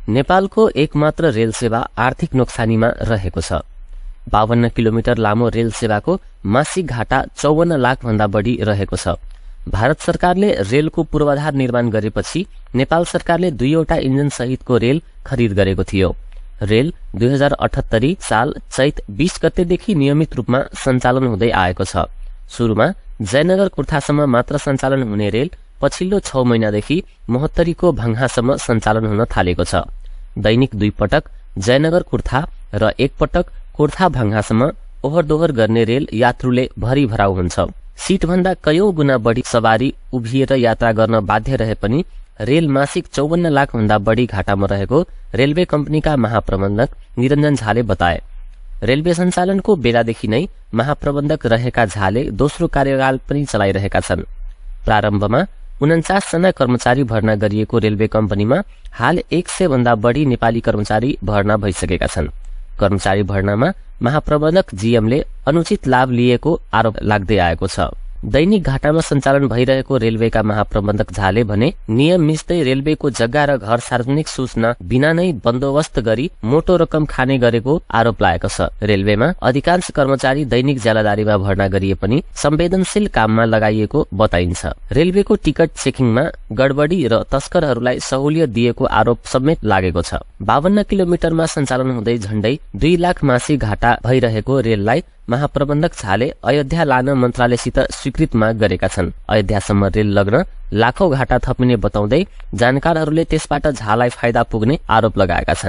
नेपालको एकमात्र रेल सेवा आर्थिक नोक्सानीमा रहेको छ। 52 किलोमिटर लामो रेल सेवाको मासिक घाटा 54 लाख भन्दा बढी रहेको छ। भारत सरकारले रेलको पूर्वाधार निर्माण गरेपछि नेपाल सरकारले 2वटा इन्जिन सहितको रेल खरिद गरेको थियो। रेल 2078 साल चैत 20 गतेदेखि नियमित रूपमा सञ्चालन हुँदै आएको छ। सुरुमा जयनगर कुर्थासम्म मात्र सञ्चालन हुने रेल पछिल्लो 6 महिनादेखि महोत्तरीको भङ्हासम्म सञ्चालन हुन थालेको छ। दैनिक 2 पटक जयनगर कुर्था र 1 पटक कुर्था भङ्हासम्म ओहोरदोहोर गर्ने रेल यात्रुले भरिभराउ हुन्छ। सीटभन्दा कयौं गुणा बढी सवारी उभिएर यात्रा गर्न बाध्य रहे पनि रेल मासिक 54 लाख भन्दा बढी घाटामा रहेको रेलवे कम्पनीका महाप्रबन्धक निरञ्जन झाले बताए। रेलवे सञ्चालनको बेलादेखि नै महाप्रबन्धक रहेका झाले दोस्रो कार्यकाल पनि चलाइरहेका छन्। प्रारम्भमा 49 जना कर्मचारी भर्ना गरिएको रेलवे कम्पनीमा हाल 100 भन्दा बढी नेपाली कर्मचारी भर्ना भइसकेका छन्। कर्मचारी भर्नामा महाप्रबन्धक जीएमले अनुचित लाभ लिएको आरोप लाग्दै आएको छ। दैनिक घाटामा सञ्चालन भइरहेको रेलवेका महाप्रबन्धक झाले भने नियम मिच्दै रेलवेको जग्गा र घर सार्वजनिक सूचना बिना नै बन्दोबस्त गरी मोटो रकम खाने गरेको आरोप लागेको छ। रेलवेमा अधिकांश कर्मचारी दैनिक ज्यालादारीमा भर्ना गरिए पनि संवेदनशील काममा लगाइएको बताइन्छ। रेलवेको टिकट चेकिङमा गडबडी र तस्करहरूलाई सहुलियत दिएको आरोप समेत लागेको छ। 52 किलोमिटरमा सञ्चालन हुँदै झण्डै 2 लाख मासिक घाटा भइरहेको रेललाई महाप्रबन्धक झाले अयोध्या लान मन्त्रालयसित स्वीकृत माग गरेका छन्। अयोध्यासम्म रेल लग्न लाखौं घाटा थपिने बताउँदै जानकारहरूले त्यसबाट झालाई फाइदा पुग्ने आरोप लगाएका छन्।